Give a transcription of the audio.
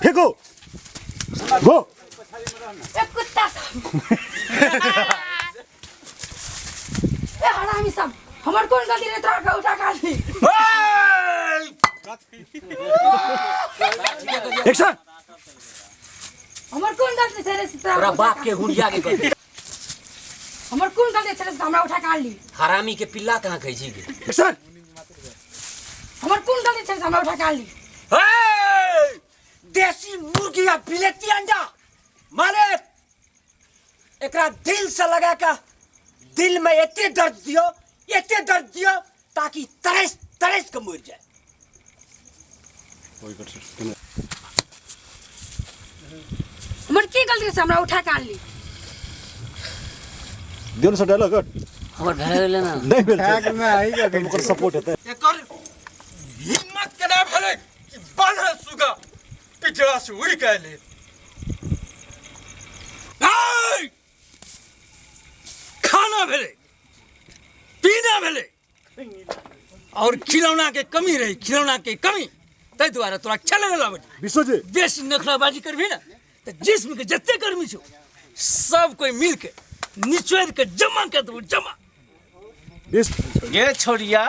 फेंको गो। ए कुत्ता सब, ए हरामी सब, हमर कोन गलती रे तोरा के उठा के आनली? एक्शन। हमर कोन गलती छै रे से तोरा तोरा के उठा बाप के हुरिया के गलती। हमर कोन गलती छै रे से हमरा उठा के आनली? हरामी के पिल्ला कहाँ कहै छी गे? एक्शन। हमर कोन गलती छै से हमरा उठा के आनली? हे! देसी मुर्गी आ बिलेती अंडा मारे, एकरा दिल से लगा के दिल में एते दर्द दियो, एते दर्द दियो ताकि तरस तरस के मर जाए। हमर की गलती से हमरा उठा के आनली? दियौ ने सर डायलॉग। हमर भए गेलै ने? नहि भेल छै, ओकर सपोर्ट हेतै। एकर हिम्मत केना भेलै कि बान्हल सुगा पिजरा से उड़ि के एलै? ऐ! खाना भेलै, पीना भेलै और खिलौना के कमी रही, खिलौना के कमी, ताहि दुआरे तोरा खेले लए लाबै। विश्वजी, बेसी नखराबाजी करबही ने तऽ जिस्म के जते गर्मी छौ, सब कोई मिल के निचोड़ के जमा कर देबो, जमा। विश्व गे छोड़िया।